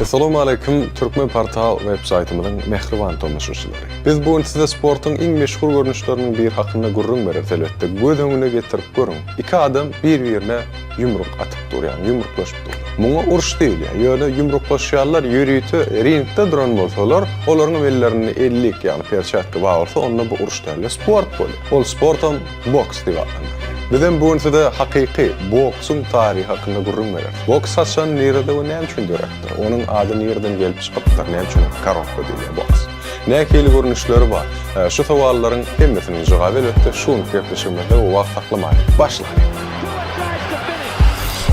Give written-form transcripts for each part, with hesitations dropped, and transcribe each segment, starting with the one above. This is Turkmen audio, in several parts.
Essalawmaleýkim Türkmen Portal web saýtymyzyň mähriban tomaşaçylary. Biz bu gün size sportuň iň meşhur görnüşleriniň biri hakynda gürrüň bereris elbetde. Göz öňüne getirip görüň. Iki adam bir-birine ýumruk atyp dur, ýagny ýumruklaşyp durlar. Muňa uruş diýilýär. Ýöne ýumruklaşýanlar ýörite ringde duran bolsalar, olaryň hem ellerinde ellik, ýagny perçatka bar bolsa, onda bu uruş däl-de sport bolýar. Ol sportam boks diýip atlandyrylýar. Bizem bu gün size hakyky boksuň taryhy hakynda gürrüň bereris. Boks haçan, nirede we näme üçin döräpdir? Onuň ady nireden gelip çykypdyr? Näme üçin korobka diýilýär boks? Nähili görnüşleri bar? Şu sowallaryň hemmesiniň jogaby elbetde şu günki gepleşigimizde we wagt saklamalyň. Başlalyň!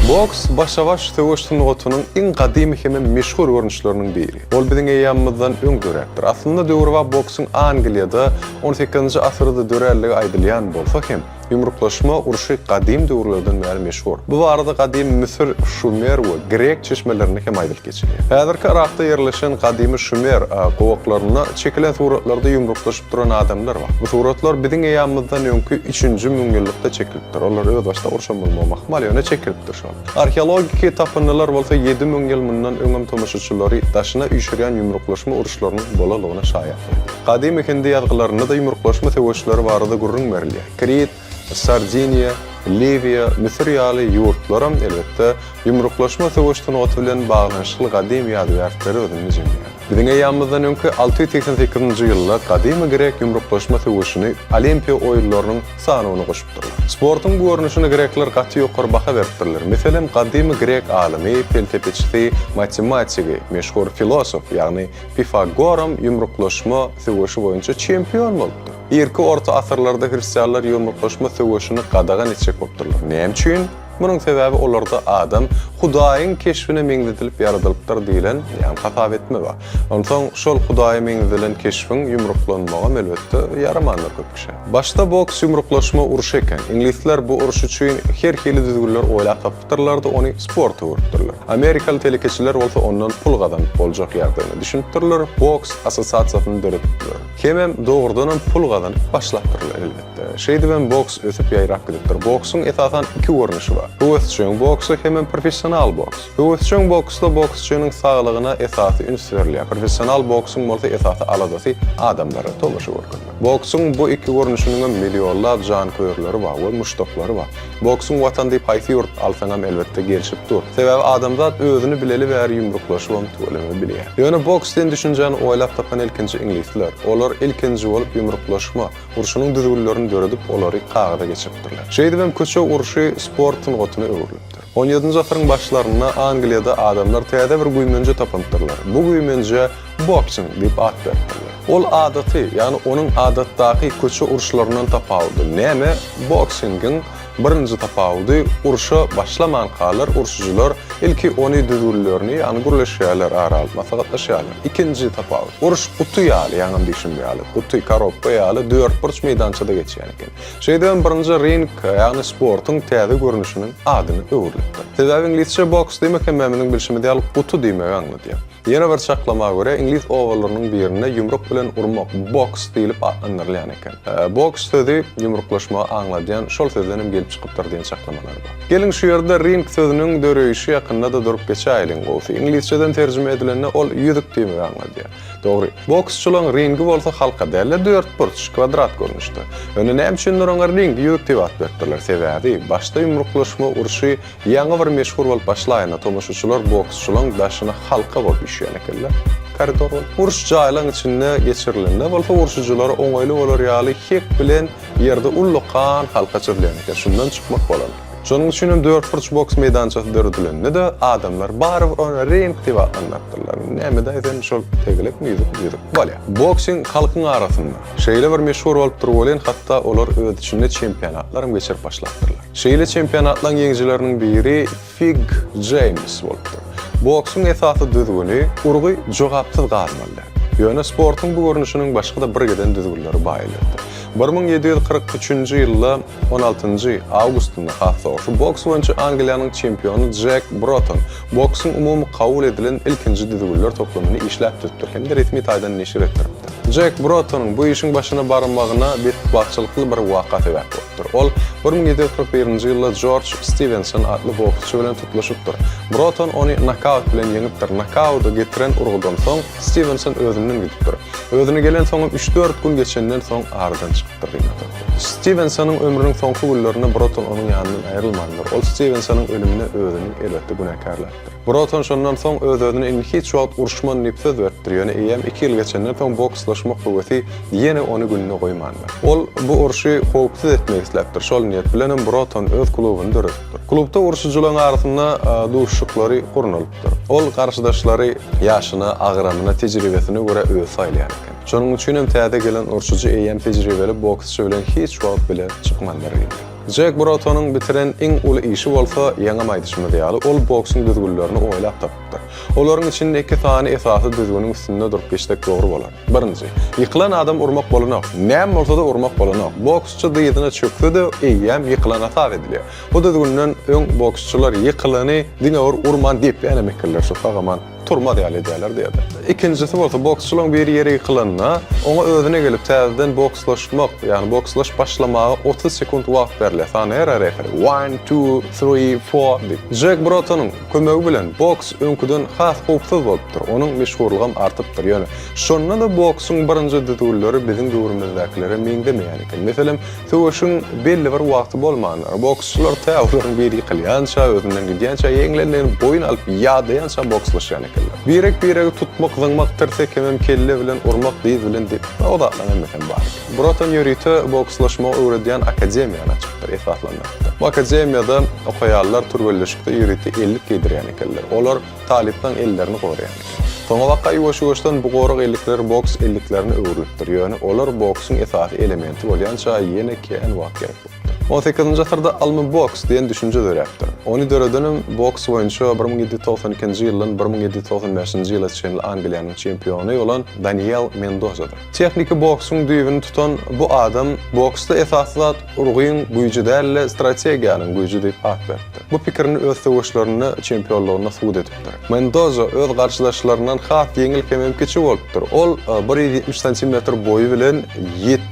Boks başa-baş söweş sungatynyň iň gadymy hemem meşhur görnüşleriniň biri. Ol biziň eýýamymyzdan öň döräpdir. Aslynda döwrebap boksuň Angliýada on sekizinji asyrda döränligi aýdylýan bolsa hem, ýumruklaşma urşy gadym döwürlerden bäri meşhur. Bu barada gadymy müsür, şumer we grek çeşmelerinde hem aýdylyp geçilýär. Häzirki Yrakda ýerleşen gadymy şumer gowaklarynda çekilen suratlarda ýumruklaşyp duran adamlar bar. Bu suratlar biziň eýýamymyzdan öňki üçünji müňýyllykda çekilipdir. Olar özbaşdak urşan bolmagam ahmal, ýöne çekilipdir şol. Arheologiki tapyndylar bolsa 7000 ýyl mundan öňem tomaşaçylary daşyna üýşürýän ýumruklaşma uruşlarynyň bolalygyna şaýatlyk edýär. Gadymy hindi ýazgylarynda-da ýumruklaşma söweşleri barada gürrüň berilýär. Krit, Sardiniýa, Liwiýa, Müsür ýaly ýurtlaram, elbetde, ýumruklaşma söweş sungaty bilen baglanyşykly gadymy ýadygärlikleri özünde jemleýärler. Biziň eýýamymyzdan öňki 688-nji ýylda gadymy grek ýumruklaşma söweşini Olimpiýa oýunlarynyň sanawyna goşupdyrlar. Sportuň bu görnüşine grekler gaty ýokary baha beripdirler. Meselem, gadymy grek alymy, pelsepeçisi, matematigi, meşhur filosof, ýagny Pifagoram ýumruklaşma söweşi boýunça çempion bolupdyr. Irki orta asyrlarda hristianlar ýumruklaşma söweşini gadagan etjek bolupdyrlar. Näme üçin? Munuň sebäbi olarda adam Hudaýyň keşbine meňzedilip ýaradylypdyr diýlen, ýagny hasap etme bar. Onsoň şol Hudaýa meňzedilen keşbiň ýumruklanmagam elbetde ýaramandyr köp kişä. Başda boks ýumruklaşma urşy eken. Iňlisler bu uruş üçin her hili düzgünler oýlap tapypdyrlar-da, ony sporta öwrüpdirler. Amerikaly telekeçiler bolsa ondan pul gazanyp boljak ýagdaýyna düşünipdirler, boks assosiasiýasyny döredipdirler. Hemem dogrudanam pul gazanyp başlapdyrlar elbetde. Şeýdibem boks ösüp ýaýrap gidipdir. Boksuň esasan iki görnüşi bar. Höwesjeň boksy hemem professional boks. Höwesjeň boksda boksçynyň saglygyna esasy üns berilýär. Professional boksuň bolsa esasy aladasy adamlara tomaşa görkezmek. Boksuň bu iki görnüşiniňem millionlap janköýerleri bar we muşdaklary bar. Boksuň watany diýip haýsy ýurt alsaňam elbetde gelşip dur. Sebäbi adamzat özüni bileli bäri ýumruklaşybam tüweleme bilýär. Ýöne boks diýen düşünjäni oýlap tapan ilkinji iňlisler. Olar ilkinji bolup ýumruklaşma urşunyň düzgünlerini döredip olary kagyza geçiripdirler. Şeýdibem köçe urşy sport sungatyna öwrülipdir. On ýedinji asyryň başlarynda Angliýada adamlar täze bir güýmenje tapynypdyrlar. Bu güýmenjä boksing diýip at beripdirler. Ol adaty, ýagny onuň adatdaky köçe uruşlaryndan tapawudy näme? Boksingiň birinji tapawudy urşa başlamankalar urşujylar ilki ony düzgünlerini, ýagny gürleşýärler, ara alyp maslahatlaşýarlar. Ikinji tapawut, uruş guty ýaly, ýaňam diýşim ýaly, guty, korobka ýaly dörtburç meýdançada geçýän eken. Şeýdibem birinji ring, ýagny sportuň täze görnüşiniň adyna öwrülipdir. Sebäbi iňlisçe boks diýmek hemmämiziň bilşimiz ýaly guty diýmegi aňladýar. Ýene bir çaklama görä, iňlis obalarynyň birinde ýumruk bilen urmak, boks diýlip atlandyrylýan eken. Boks sözi ýumruklaşmagy aňladýan şol sözden hem gelip çykypdyr diýen çaklamalar bar. Geliň şu ýerde ring sözüniň döreýşi ýakynda-da durup geçäýeliň gowusy. Iňlisçeden terjime edilende ol ýüzük diýmegi aňladýar. Dogry. Boksçularyň ringi bolsa halka däl-de dörtburç, kwadrat görnüşde. Ýöne näme üçindir oňa ring, ýüzük diýip at beripdirler. Sebäbi, başda ýumruklaşma urşy Ýaňy bir meşhur bolup başlaýanda tomaşaçylar boksçulaň daşyna halka bolup üşýän ekenler. Koridor bolup. Uruş jaýlaň içinde geçirilende bolsa urşujylara oňaýly bolar ýaly hek bilen ýerde ullakan halka çyzylýan eken. Şundan çykmak bolan. Şonuň üçinem dörtburç boks meýdançasy döredilende-de adamlar barybir ony ring diýip atlandyrypdyrlar. Näme-däý sen şol tegelekmi ýüzükmi ýüzük. Bolýar. Boksing halkyň arasynda şeýle bir meşhur bolupdyr welin hatda olar öz içinde çempionatlaram geçirip başlapdyrlar. Şeýle çempionatlaryň ýeňijileriniň biri Fig Jeýms bolupdyr. Boksuň esasy düzgüni, urgy jogapsyz galmaly däl. Ýöne sportuň bu görnüşiniň başga-da birgiden düzgünleri bar elbetde. 1743-nji ýylda on altynjy awgustynda, has dogrusy, boks boýunça Angliýanyň çempiony Jek Broton boksuň umumy kabul edilen ilkinji düzgünler toplumyny işläp düzüpdir hem-de resmi taýdan neşir etdiripdir. Jek Brotonyň bu işiň başyna barmagyna betbagtçylykly bir waka sebäp bolupdyr. Ol 1741-nji ýylda Jorj Stiwenson atly boksçy bilen tutluşypdyr. Broton ony nokaut bilen ýeňipdir. Nokauda getiren urgudan soň Stiwenson özünden gidipdir. Özüne gelensoňam üç-dört gün geçenden soň aradan çykypdyr diýmek. Stiwensonyň ömrüniň soňky günlerinde Broton onuň ýanyndan aýrylmandyr. Ol Stiwensonyň ölümine özüni, elbetde, günäkärläpdir. Broton şondan soň öz-özüne indi hiç wagt uruşman diýip söz beripdir, ýöne eýýäm iki ýyl geçenden soň bokslaşmak höwesi ýene ony gününe goýmandyr. Ol bu urşy howpsuz etmek isläpdir, şol niýet bilenem Broton öz klubuny döredipdir. Klubda urşujylaryň arasynda duşuşyklary gurnalypdyr. Ol garşydaşlary ýaşyna, agramyna, tejribesine görä özi saýlaýan eken. Şonuň üçinem täze gelen urşujy eýýäm tejribeli boksçy bilen hiç wagt bile çykmandyr diýdi. Jek Brotonyň bitiren iň uly işi bolsa, ýaňam aýdyşymyz ýaly, ol boksuň düzgünlerini oýlap tapypdyr. Olaryň içinde iki sany esasy düzgüniň üstünde durup geçsek dogry bolar. Birinji, ýykylan adam urmak bolanok. Näme bolsa-da urmak bolanok. Boksçy dyzyna çökse-de, eýýäm ýykylan hasap edilýär. Bu düzgünden öň boksçylar ýykylany diňe bir urman depýänem ekenler, şu sag-aman turmaz ýaly edýärler diýýärler. Ikinjisi bolsa, boksçylaryň biri ýere ýykylanda, oňa özüne gelip täzeden bokslaşmak, ýagny bokslaşyp başlamaga 30 sekunt wagt berilýär. Sanaýar referi, One, two, three, four diýip. Jek Brotonyň kömegi bilen boks öňküden has howpsuz bolupdyr, onuň meşhurlygam artypdyr. Ýöne şonda-da boksuň birinji düzgünleri biziň döwrümizdäkilere meňzemeýän eken. Meselem, Söweşiň belli bir wagty bolmandyr. Boksçular tä olaryň biri ýykylýança, özünden gidýänçä, ýeňlendigini boýun alyp, ýadaýança bokslaşýan ekenler. Birek-biregi tutmak, zyňmak, tirsek hemem kelle bilen urmak, dyz bilen depmek, o zatlaryň hemmesem bar eken. Broton ýörite bokslaşmagy öwredýän akademiýany açypdyr, esaslandyrypdyr. Bu akademiýada okaýanlar türgenleşikde ýörite ellik geýdirýän ekenler. Olar talyplaň ellerini goraýan eken. Soňabaka ýuwaş-ýuwaşdan bu gorag ellikleri boks elliklerine öwrülipdir, ýöne olar boksuň esasy elementi bolýança ýene kän wagt gerek bolupdyr. On sekizinji asyrda ylmy boks diýen düşünje döräpdir. Ony döredenem boks boýunça 1792-nji ýyldan 1795-nji ýyla çenli Angliýanyň çempiony bolan Daniel Mendozadyr. Tehniki boksuň düýbüni tutan bu adam boksda esasy zat urgyň güýji däl-de, strategiýanyň güýji diýip at beripdir. Bu pikirini öz söweşlerinde çempionlygynda subut edipdir. Mendoza öz garşydaşlaryndan has ýeňil hemem kiçi bolupdyr. Ol 170 santimetr boýy bilen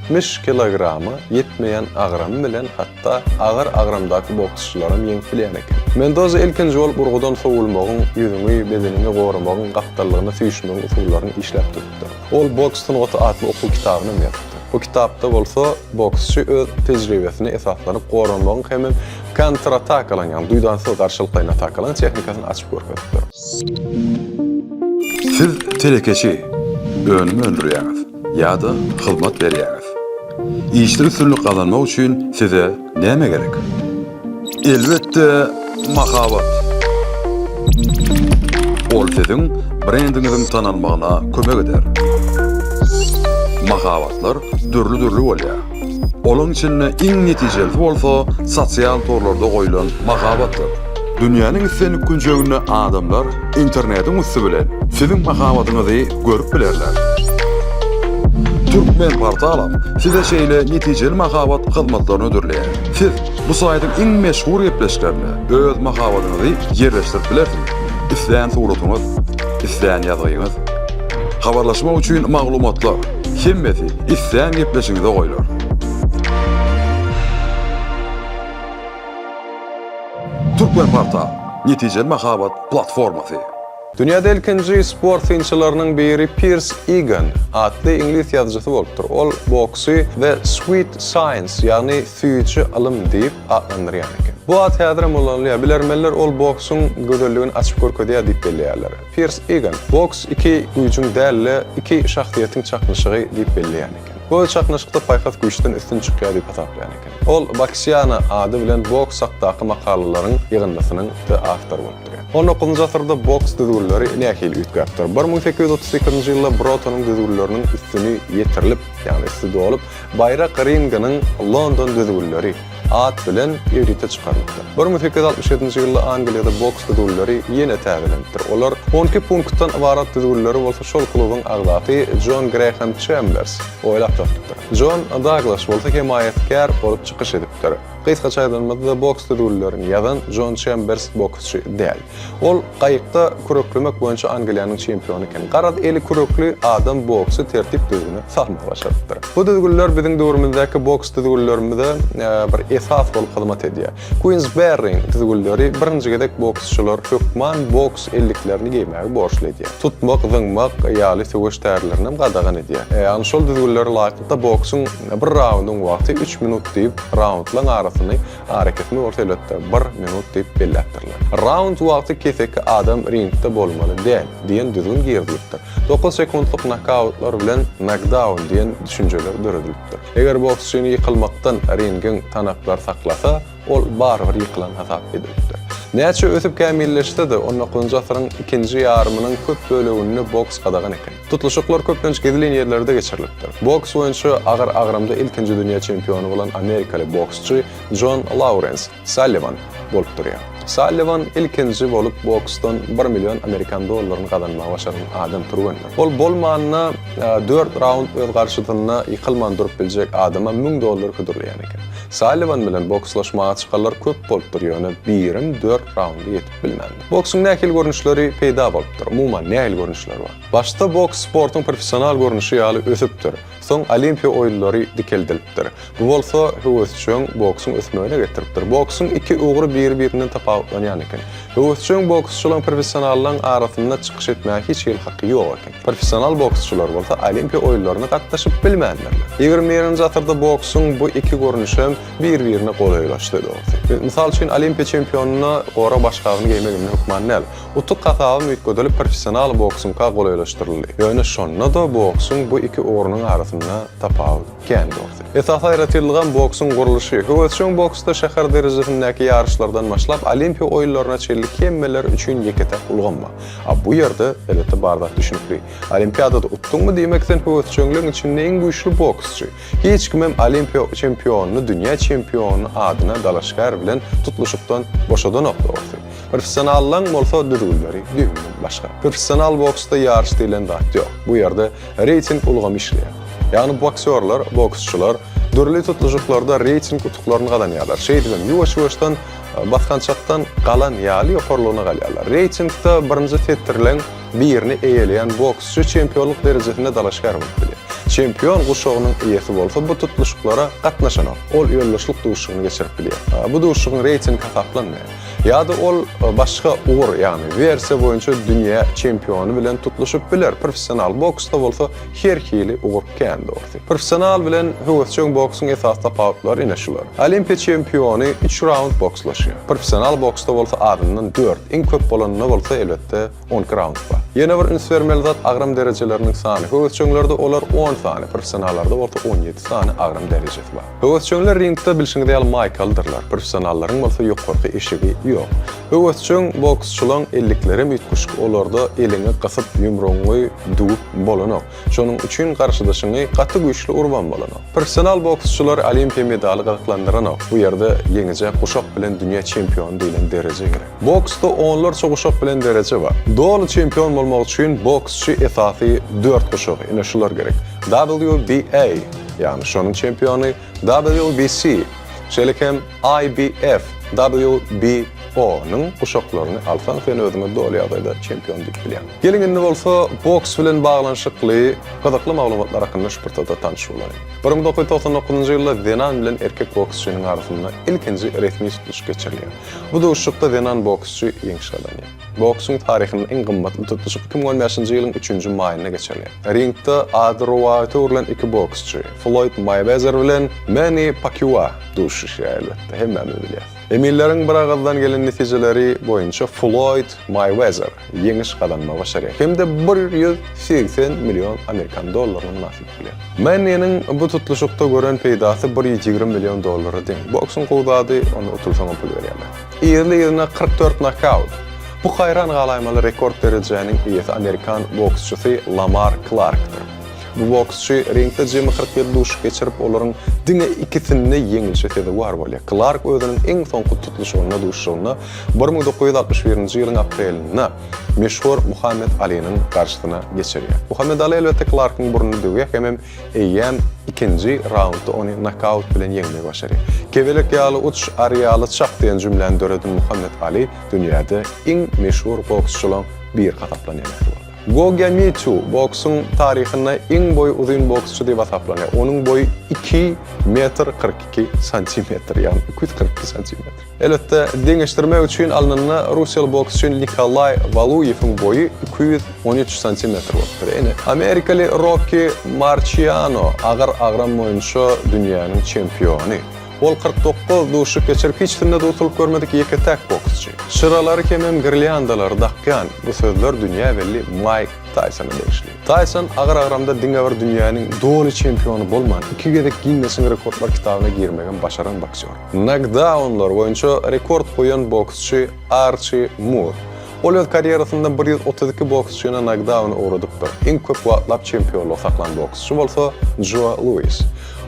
70 kilograma ýetmeýän agramy bilen hatda agyr agramdaky boksçylaram ýeňip bilýän eken. Mendoza ilkinji bolup urgudan sowulmagyň, ýüzüňi, bedeniňi goramagyň, gapdallygyna süýşmegiň usullaryny işläp düzüpdir. Ol Boks sungaty atly okuw kitabynam ýazypdyr. Bu kitapda bolsa boksçy öz tejribesine esaslanyp goranmagyň hemem kontratakalaryň, ýagny duýdansyz garşylyklaýyn atakalaryň tehnikasyny açyp görkezipdir. Siz telekeçi, önüm öndürýäňiz ýa-da hyzmat berýäňiz. Işde üstünlik gazanmak üçin size näme gerek? Elbetde, mahabat. Ol siziň brendiňiziň tanalmagyna kömek eder. Mahabatlar dürli-dürli bolýar. Olaň içinde iň netijelisi bolsa sosial torlarda goýlan mahabatdyr. Dünýäniň islendik künjeginde adamlar internetiň üsti bilen siziň mahabatyňyzy görüp bilerler. Türkmenportalam size şeýle netijeli mahabat hyzmatlaryny hödürleýär. Siz bu saýtyň iň meşhur gepleşiklerinde öz mahabatyňyzy ýerleşdirip bilersiňiz. Islän suratyňyz, islän ýazgyňyz. Habarlaşmak üçin maglumatlar, hemmesi islän gepleşigiňize goýlar. Türkmenportal, netijeli mahabat platformasy. Dünýäde ilkinji sport synçylarynyň biri Pirs Igan atly iňlis ýazyjysy bolupdyr. Ol boksy The Sweet Science, ýagny süýji ylym diýip atlandyrýan eken. Bu at häzirem ulanylýar. Bilermenler ol boksuň gözelligini açyp görkezýär diýip belleýärler. Pirs Igan, Boks iki güýjüň däl-de, iki şahsyýetiň çaknyşygy diýip belleýän eken. Bu çaknyşykda paýhas güýçden üstün çykýar diýip hasaplaýan eken. Ol Boksiana ady bilen boks hakdaky makalalaryň ýygyndysynyň-da awtory bolupdyr. On dokuzynjy asyrda boks düzgünleri nähili üýtgäpdir? 1838-nji ýylda Brotonyň düzgünleriniň üstüni ýetirilip, ýagny üsti dolup, baýrak ringiniň London düzgünleri at bilen ýörite çykarylypdyr. 1867-nji ýylda Angliýada boks düzgünleri ýene täzelenipdir. Olar on iki punktdan ybarat düzgünleri bolsa şol klubuň agzasy Jon Greham Çembers oýlap tapypdyr. Jon Daglas bolsa hemaýatkär bolup çykyş edipdir. Gysgaça aýdanymyzda boks düzgünlerini ýazan Jon Çembers boksçy däl. Ol gaýykda küreklemek boýunça Angliýanyň çempiony eken. Garaz, eli kürekli adam boksy tertip-düzgüne salmagy başarypdyr. Bu düzgünler biziň döwrümizdäki boks düzgünlerimize bir esas bolup hyzmat edýär. Kuinsberriň düzgünleri birinji gezek boksçular hökman boks elliklerini geýmäge borçly edýär. Tutmak, zyňmak ýaly söweş tärlerinem gadagan edýär. Ýagny şol düzgünlere laýyklykda boksuň bir raundyň wagty üç minut diýip, raundlaryň arasyny Arakesme bolsa elbetde bir minut diýip belläpdirler. Raund wagty keseki adam ringde bolmaly däl diýen düzgün girizilipdir. 9 sekuntlyk nokautlar bilen nokdaun diýen düşünjeler döredilipdir. Eger boksçyny ýykylmakdan ringiň tanaplary saklasa, ol barybir ýykylan hasap edilipdir. Näçe ösüp kämilleşse-de, on dokuzynjy asyryň ikinji ýarymynyň köp böleginde boks gadagan eken. Tutluşyklar köplenç gizlin ýerlerde geçirilipdir. Boks boýunça agyr agramda ilkinji dünýä çempiony bolan amerikaly boksçy Jon Laurens Salliwan bolup durýar. Salliwan ilkinji bolup boksdan bir million amerikan dollaryny gazanmagy başaran adam türgendir. Ol bolmanda dört raund öz garşysynda ýykylman durup biljek adama 1000 dollar hödürleýän eken. Salliwan bilen bokslaşmaga çykanlar köp bolupdyr, ýöne birem dört raunda ýetip bilmändir. Boksuň nähili görnüşleri peýda bolupdyr? Umuman, nähili görnüşleri bar? Başda boks sportuň professional görnüşi ýaly ösüpdir. Soň Olimpiýa oýunlary dikeldilipdir. Bu bolsa höwesjeň boksuň ösmegine getiripdir. Boksuň iki ugry biri-birinden tapawutlanýan eken. Höwesjeň boksçularyň professionallaryň arasynda çykyş etmäge hiç hili haky ýok eken. Professional boksçular bolsa Olimpiýa oýunlaryna gatnaşyp bilmändirler. Ýigrimi birinji asyrda boksuň bu iki görnüşem bir-birine golaýlaşdy dogrusy. Mysal üçin, Olimpiýa çempionyna gorag başgabyny geýmek indi hökman däl. Utuk hasabam üýtgedilip professional boksuňka golaýlaşdyryldy. Ýöne şonda-da boksuň bu iki ugrunyň arasynda tapawut kän dogrusy. Esasy aýratynlygam boksuň gurluşy. Höwesjeň boksda şäher derejesindäki ýaryşlardan başlap Olimpiýa oýunlaryna çenli hemmeler üçin ýeke-täk ulgam bar. A bu ýerde, elbetde, bar zat düşünikli. Olimpiadada utduňmy, diýmek sen höwesjeňligiň içinde iň güýçli boksçy. Hiç kimem Olimpiýa çempionyny dünýä çempiony adyna dalaşgär bilen tutluşykdan boşadanok dogrusy. Professionallaň bolsa düzgünleri düýbünden başga. Professional boksda ýaryş diýlen zat ýok. Bu ýerde reýting ulgamy işleýär. Ýagny boksýorlar, boksçular dürli tutluşyklarda reýting utuklaryny gazanýarlar. Şeýdibem ýuwaş-ýuwaşdan basgançakdan galan ýaly ýokarlygyna galýarlar. Reýtingde birinji setirleň birini eýeleýän boksçy çempionlyk derejesine dalaşgär bolup bilýär. Çempion guşagynyň eýesi bolsa bu tutluşyklara gatnaşanok. Ol ýoldaşlyk duşuşygyny geçirip bilýär. Bu duşuşygyň reýtingi hasaplanmaýar. Ýa-da ol başga ugur, ýagny wersiýa boýunça dünýä çempiony bilen tutluşyp biler. Professional boksda bolsa her hili ugur kän dogrusy. Professional bilen höwesjeň boksuň esasy tapawutlary ine şular. Olimpiýa çempiony üç raund bokslaşýar. Professional boksda bolsa azyndan dört, iň köp bolanynda bolsa elbetde 12 raund bar. Ýene bir üns bermeli zat agram derejeleriniň sany. Höwesjeňlerde olar on sany, professionallarda bolsa 17 sany agram derejesi bar. Höwesjeňler ringde bilşiňiz ýaly maýkalydyrlar, professionallaryň bolsa ýokarky eşigi ýok. Höwesjeň boksçulaň elliklerem üýtgeşik, olarda eliňi gysyp, ýumrugyňy düwüp bolanok. Şonuň üçin garşydaşyňy gaty güýçli urubam bolanok. Professional boksçulary olimpiýa medaly gyzyklandyranok. Bu ýerde ýeňijä guşak bilen dünýä çempiony diýlen dereje gerek. Boksda onlarça guşak bilen dereje bar. Doly çempion bolmak üçin boksçy esasy dört guşagy, ine şular gerek, WBA, ýagny şonuň çempiony, WBC, şeýle hem IBF, WBO-nyň guşaklaryny alsaň, sen özüňe doly ýagdaýda çempion diýip bilýäň. Geliň indi bolsa boks bilen baglanyşykly gyzykly maglumatlar hakynda şu pursatda tanyş bolalyň. 1999-njy ýylda zenan bilen erkek boksçynyň arasynda ilkinji resmi tutluşyk geçirilýär. Bu duşuşykda zenan boksçy ýeňiş gazanýar. Boksuň taryhynda iň gymmatly tutluşyk 2015-nji ýylyň üçünji maýynda geçirilýär. Ringde ady rowaýata öwrülen iki boksçy, Floýd Maýwezer bilen Menni Pakýua duşuşýar, elbetde, hemmämiz bilýäris. Eminleriň biragyzdan gelen netijeleri boýunça Floýd Maýwezer ýeňiş gazanmagy başarýar hem-de 180 million amerikan dollaryna mynasyp bolýar. Menniniň bu tutluşykda gören peýdasy 120 million dollara deň. Boksuň gowy zady, onda utulsaňam pul berýärler. Yzly-yzyna 44 nokaut. Bu haýran galaýmaly rekord derejäniň eýesi amerikan boksçusy Lamar Klarkdyr. Bu boksçy ringde jemi 47 duşuşyk geçirip, olaryň diňe ikisinde ýeňilişe sezewar bolýar. Klark özüniň iň soňky tutluşygynda duşuşygynda 1961-nji ýylyň aprelinde meşhur Muhammet Alynyň garşysyna geçirýär. Muhammet Aly elbetde Klarkyň burnuny döwýär hemem eýýäm ikinji raundda ony nokaut bilen ýeňmegi başarýar. Kebelek ýaly uç, ary ýaly çak diýen jümläni döreden Muhammet Aly dünýäde iň meşhur boksçularyň biri hasaplanýar mähribanlar. Gogia Mitu boksuň taryhynda iň boýy uzyn boksçy diýip hasaplanýar. Onuň boýy iki metr 42 santimetr, ýagny 242 santimetr. Elbetde, deňeşdirmek üçin alnanda russiýaly boksçy Nikolaý Waluýewiň boýy 213 santimetr bolupdyr. Ine, amerikaly Rokki Marçiano agyr agram boýunça dünýäniň çempiony. Ol 49 duşuşyk geçirip, hiç sinde utulyp görmedik ýeke-täk boksçy. Çyralary hemem girlýandalary dakýan bu sözler dünýä belli Maýk Taýsona degişli. Taýson agyr agramda diňe bir dünýäniň doly çempiony bolman, iki gezek Ginnesiň rekordlar kitabyna girmegem başaran boksýor. Nokdaunlar boýunça rekord goýan boksçy Arçi Mur. Ol öz karýerasynda 132 boksçyny nokdauna ugradypdyr. Iň köp wagtlap çempionlygy saklan boksçy bolsa Jo Luis.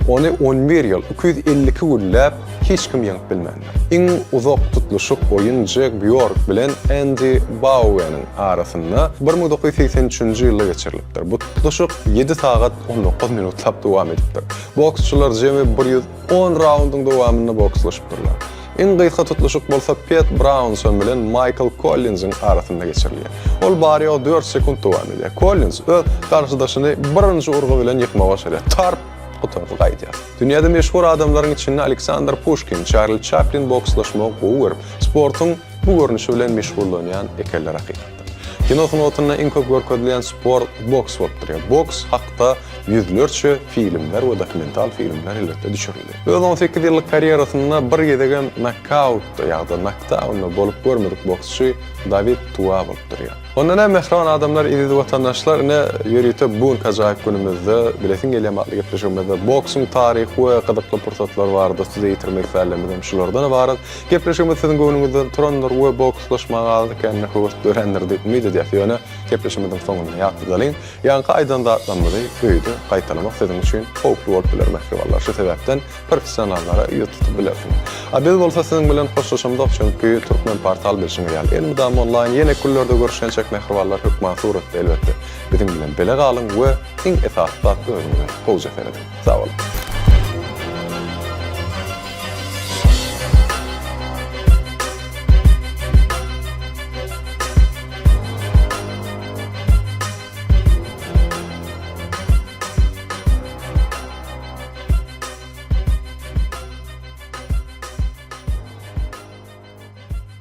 Ony 11 ýyl, 252 günläp hiç kim ýeňip bilmändir. Iň uzak tutluşyk oýun Jek Býork bilen Endi Baueniň arasynda 1983-nji ýylda geçirilipdir. Bu tutluşyk 7 sagat 19 minutlap dowam edipdir. Boksçular jemi 110 raundyň dowamynda bokslaşypdyrlar. Iň gysga tutluşyk bolsa Pet Braunson bilen Maýkl Kollinziň arasynda geçirilýär. Ol bary-ýogy dört sekunt dowam edýär. Kollins öz garşydaşyny birinji urgy bilen ýykmagy başarýar. Tarp! Gutardy gaýdýar. Dünýäde meşhur adamlaryň içinde Aleksandr Puşkin, Çarli Çaplin bokslaşmagy gowy görüp, sportuň bu görnüşi bilen meşgullanýan ekenler hakykatdan. Kino sungatynda iň köp görkezilýän sport boks bolup durýar. Boks hakda ýüzlerçe filmler we dokumental filmler elbetde düşürildi. Öz 18 ýyllyk karýerasynda bir gezegem nokautda ýa-da nokdaunda bolup görmedik boksçy Dawid Tua bolup durýar. Onda näme mähriban adamlar, eziz watandaşlar, ine ýörite bu günki ajaýyp günümizde Bilesiň gelýärmi atly gepleşigimizde boksuň taryhy we gyzykly pursatlary barada size ýetirmek islänlerimiz hem şulardan ybarat. Gepleşigimiz siziň göwnüňizden turandyr we bokslaşmaga azda-kände höwes dörändir diýip umyt edýäs. Ýöne gepleşigimiziň soňunda ýatladalyň, ýaňky aýdan zatlarymyzy öýde gaýtalamak siziň üçin howply bolup biler mähribanlar. Şu sebäpden professionallara ýüz tutup bilersiňiz. A biz bolsa siziň bilen hoşlaşamzok, çünki Turkmenportal bilşiňiz ýaly elmydama onlaýn. Ýene günlerde görüşýänçäk mähribanlar hökman suratda elbetde biziň bilen bile galyň we iň esasy zat özüňize gowja serediň. Sag boluň.